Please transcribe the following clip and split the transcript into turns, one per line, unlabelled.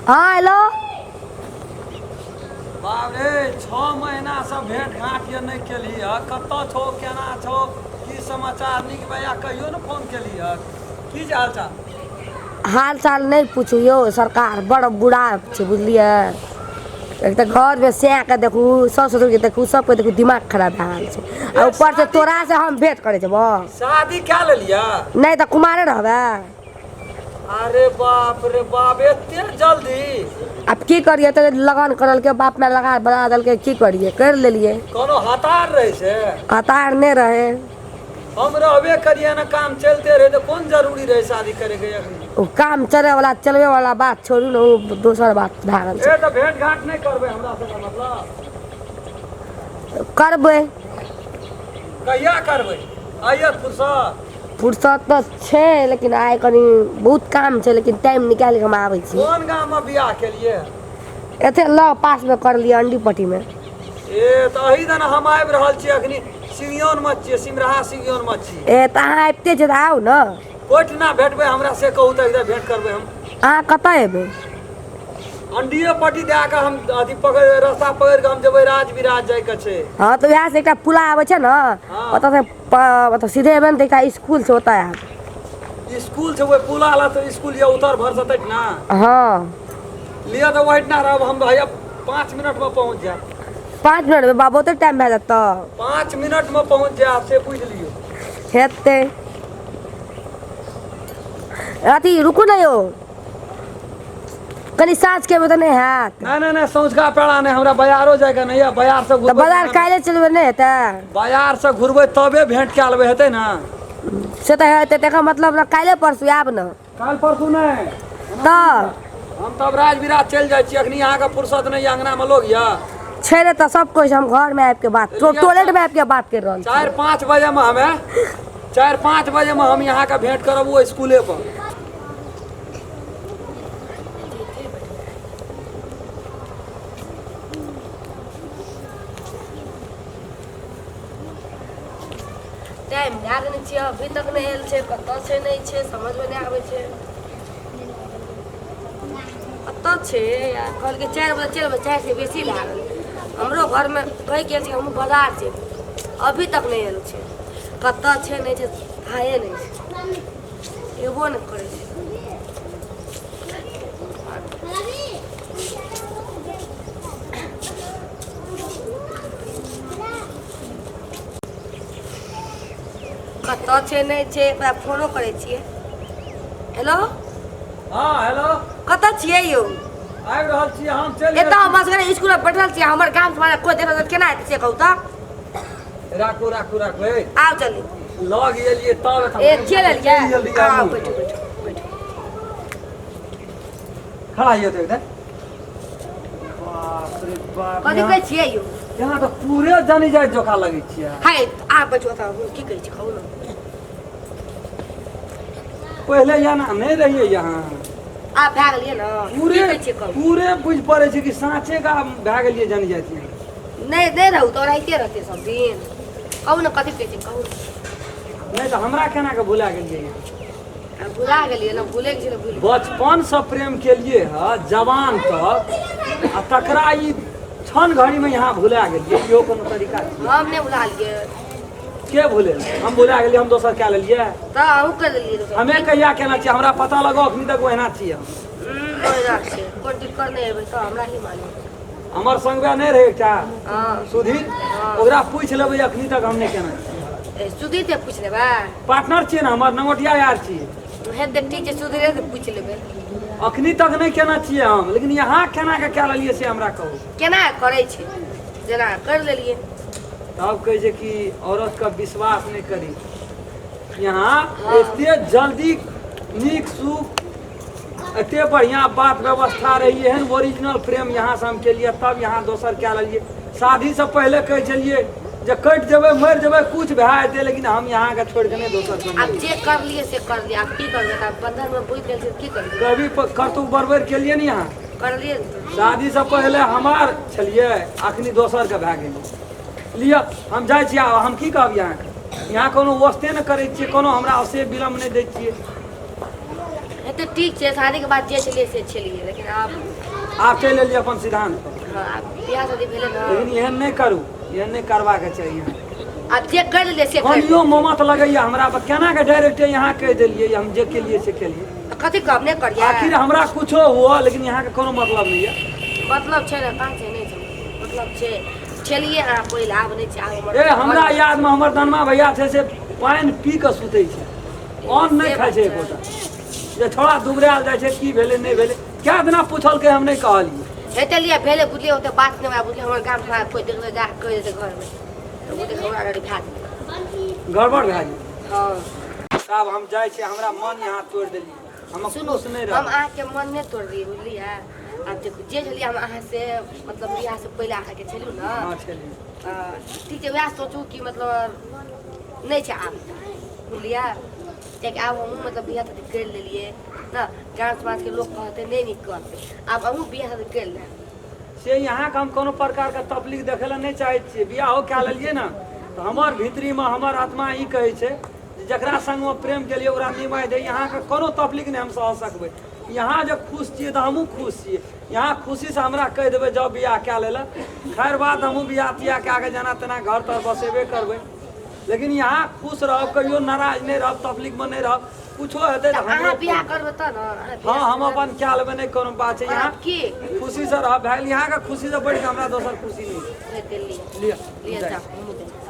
हाँ हेलो।
बाप रे, 6 महीनासँ भेँट घाँट ये नहि केलही हँ। कतऽ छौ, केना छौ, की समाचार? नीक भैया कहियो ने फोन केलही हँ। की छै हालचाल?
हाल चाल नहि पूछू यौ सरकार, बड़ बुरा छै, बुझलियै? एक तऽ घरमे सएके देखू, साउस ससुरके देखू, सबके देखू, दिमाग खराब भए गेल छै। आ ऊपर से तोरा से हम भेंट करै जेबो।
शादी कए लेलियै?
नहि तऽ कुमारे रहबै?
अरे बाप रे बाप, एते जल्दी?
आब की करियै तऽ लगन करलकै, बाप माय लगा बना देलकै, की करियै, करि लेलियै।
कोनो हतार रहै छै?
हतार नहि रहै।
हम रहबे करियै ने, काम चलते रहै, तऽ कोन जरूरी रहै शादी करैके अखनी?
ओ काम चलैवला चलबैवला बात छोड़ू ने, ओ दोसर बात भए गेल छै।
ए, तऽ भेंट घाट नहि करबै हमरा सबके मतलब?
करबै।
कहिया करबै? आइए फुर्सत?
फुर्सत तऽ छै, लेकिन आइ कनि बहुत काम छै, लेकिन टाइम निकालि कऽ हम आबै छी।
कोन गाममे बियाह केलियै?
एते लग पासमे करलियै, अंडीपट्टीमे।
ए, तऽ एहि दना हम आबि रहल छी, अखनी सिगियौनमे छियै, सिमराहा सिगियौनमे छी।
ए, तऽ अहाँ आबिते छियै तऽ आउ ने।
कोइठना भेटबै हमरा से कहू तऽ एकदम भेंट करबै हम।
अहाँ कतऽ एबै?
अंडिये पट्टी दए कऽ हम अथी पकड़ रास्ता पकड़ि कऽ हम जेबै, राज बिराज जाइके छै।
हँ, तऽ उएह से एकटा पुला आबै छै ने।
हँ।
ओतऽ से ओतऽ सीधे एबै ने तऽ एकटा स्कूल छै, ओतऽ आयब।
स्कूल छै ओहि पुला लग? तऽ स्कूल यऽ उतर भर सतै ने?
हँ।
लिअ तऽ ओहिठिना रहब हम, भैया 5 मिनटमे पहुँच जायब।
5 मिनटमे? बाबा, ओते टाइम भए जायत तऽ?
5 मिनटमे पहुँच जायब से बुझि लियौ।
हेतै। अथी रुकू ने यौ, कनि साँझके एबै तऽ नहि हैत?
नहि नहि नहि, सौंझका पेड़ा नहि, हमरा बाजारो जाइके नहि यऽ, बाजार से
तऽ
घुरबै।
बाजार काल्हि चलबै, नहि हेतै?
बाजार से घुरबै तबे भेंट कए लेबै, हेतै ने?
से तऽ हेतै, तकर मतलब ने काल्हि परसू आयब ने।
काल्हि परसू नहि।
तऽ?
हम तब राज बिराज चलि जाइ छी, अखनी अहाँके फुर्सत नहि यऽ, अंगनामे लोग यऽ।
छै ने तऽ सब कोइ छै, हम घरमे आबिके बात, टॉयलेटमे आबिके बात करि रहल छी।
4-5 बजेमे हमे, 4-5 बजेमे हम अहाँके भेंट करब ओ स्कूले पर।
टाइम भए गेल छियै, अभी तक नहि आयल छै, कतऽ छै, नहि छै, समझमे नहि आबै छै कतऽ छै। आ कहलकै 4 बजे चलि अयबै, 4 से बेसी भए गेलै। हमरो घरमे कहि गेल छै, हमहूँ बाजार जेबै, अभी तक नहि आयल छै, कतऽ छै, नहि छै, थाहे नहि छै, एबो नहि करै छै। कतऽ छै, नहि छै, एकरा फोनो करै छियै। हेलो।
हँ, हेलो।
कतऽ छियै यौ?
आबि रहल छी हम, चलि।
एतऽ हम असगरे स्कूल मे बैठल छियै, हमर गाम से कोइ देखत तऽ केना हेतै से कहू तऽ।
राखू राखू राखू, हे।
आउ जल्दी।
लग एलियै तब एतऽ।
ए, चलि एलियै?
जल्दी
आउ।
आबू।
बैठू बैठू बैठू।
खड़ा हियो तऽ एकदम, बाप रे बाप।
कथी कहै छियै यौ?
यहाँ तऽ पूरे जानी जाइत जोका लगै छियै।
हाय, आ बैठू तऽ, की कहै छी कहू ने।
पहिले यहाँ नहि रहियै यहाँ।
आब भए गेलियै ने। की
पूरे
कहै छियै कहू।
पूरे बुझि पड़ै छै कि साँचे का भए गेलियै जानी जाइत यहाँ।
नहि नहि रहू तऽ रहिते रहतै सब दिन। कहू ने, कथी कहै छियै कहू ने।
नहि तऽ हमरा केना के भुला गेलियै यहाँ?
आब भुला गेलियै ने, भूले के छै ने, भूल।
बचपनसँ प्रेम केलिए हँ जवान तक, आ तकरा ई क्षण घड़ीमे यहाँ भुला गेलियै, इहो कोनो तरीका छै?
हम नहि भुला लियै।
के भूले? हम भुला गेलियै, हम दोसर कए लेलियै?
तऽ अहूँ कर लेलियै दोसर।
हमे कहिया केना छियै? हमरा पता लगो, अखनी तक ओहिना छियै हम।
ओहिना छै, कोन दिक्कत नहि हेबै तऽ हमरा ही मालूम।
हमर संगवे नहि रहै एकटा?
हँ।
सुधीर।
हँ।
ओकरा पूछि लेबै, अखनी तक हम नहि केना छियै।
ए, सुधीर से पूछि लेबै?
पार्टनर छियै ने हमर, नंगोटिया यार छियै।
हे तऽ ठीक छै, सुधीरे से पूछि लेबै।
अखनी तक नहि केना छियै हम, लेकिन यहाँ केना के कए लेलियै से हमरा कहू।
केना करै छै, जेना कर लेलियै।
तब कहै छै कि औरत का विश्वास नहि करी। यहाँ एते जल्दी नीक सुख, एते बढ़िया बात व्यवस्था रही, एहन ओरिजिनल प्रेम यहाँ से हम केलियै, तब यहाँ दोसर कए लेलियै। शादीसँ पहिले कहै छलियै जे कटि जेबै, मरि जेबै, कुछ भए जेतै, लेकिन हम यहाँके छोड़ि कऽ नहि दोसर संग।
आब जे करलियै से करलियै, आब की करबै? तऽ आब बंधनमे बुझि गेल छै, की करबै?
कभी करतूत बरबर केलियै ने यहाँ?
करलियै ने तऽ।
शादीसँ पहिले हमार छलियै, अखनी दोसरके भए गेलियै। लिअ, हम जाइ छी। आब हम की कहब अहाँके? यहाँ कोनो वस्ते नहि करै छियै, कोनो हमरा से विलम्ब नहि दै छियै।
हेतै ठीक छै, शादीके बाद जे छलियै से छलियै, लेकिन आब
आब चलि एलियै अपन सिद्धांत पर।
हँ, आब बियाह शादी भेलै ने।
लेकिन एहन नहि करू, एहन नहि करबाक चाही।
आब जे कर लेलियै से कर।
कनियो ममत लगैया हमरा पर, केना के डायरेक्ट यहाँ कहि देलियै हम जे केलियै से केलियै।
तऽ कथी कहब, नहि करियै?
आखिर हमरा कुछो हुआ, लेकिन यहाँ के कोनो मतलब नहीं है।
मतलब छै ने, कहाँ छै, नहि छै मतलब छै। छलियै अहाँ पहिले, आब नहि छै, आब हमर।
ए हमरा याद में हमर दनमा भैया छै से पानि पी के सुतै छै, अन्न नहि खाइ छै एकोटा। जे छोड़ा दुबरायल जाइ छै, की भेलै नहि भेलै, कए दिना पुछलकै, हम नहि कहलियै।
हेतै लिअ, भेलै बुझलियै, ओते बात नहि हमरा बुझलियै। हमर गाम हमरा कोइ देखबै गा कहि देतै घरमे तऽ बुझलियै हमरा गाड़ी भए जेतै,
गड़बड़ भए जेतै।
हँ
साहब, हम जाइ छियै, हमरा मन यहाँ तोड़ि देलियै, हम
सुनू,
खुश नहि
हम
रहब।
अहाँके मन नहि तोड़ दियै, बुझलियै? आब देखू, जे छलियै हम अहाँ से मतलब बियाह से पहिले अहाँके छलहुँ ने।
हँ, छलियै।
ठीक छै, वएह सोचू कि मतलब नहि छै आब, बुझलियै? कियाकि आब हमहूँ मतलब बियाह शादी करि लेलियै ने, गाँव समाजके लोक कहतै नहि नीक कहतै। आब अहूँ बियाह शादी करि लेब।
से यहाँके हम कोनो प्रकारके तकलीफ देखै लए नहि चाहै छियै। बियाहो कए लेलियै ने तऽ हमर भीतरीमे हमर आत्मा ई कहै छै जे जकरा संगमे प्रेम केलियै ओकरा निमाहि दे। यहाँके कोनो तकलीफ नहि हम सह सकबै। यहाँ जे खुश छियै तऽ हमहूँ खुश छियै। यहाँ खुशीसँ हमरा कहि देबै जाउ बियाह कए लै लए। खैर बात, हमहूँ बियाह तियाह कए कऽ जेना तेना घर तर बसेबे करबै, लेकिन यहाँ खुश रहब, कहियो नाराज नहि रहब, तकलीफमे नहि रहब। कुछो हेतै
तऽ
तऽ
अहाँ
हमरो
बियाह करबै तऽ ने अहाँ
हँ,
बियाह
हम अपन कए लेबै, नहि कोनो बात छै। यहाँ
करब की
खुशीसँ रहब, भए गेल। यहाँके खुशीसँ बढ़ि कऽ हमरा दोसर खुशी नहि छै।
हेतै लिअ।
लिअ।
लिअ।
जाइ।
जाउ, हमहूँ जाइ।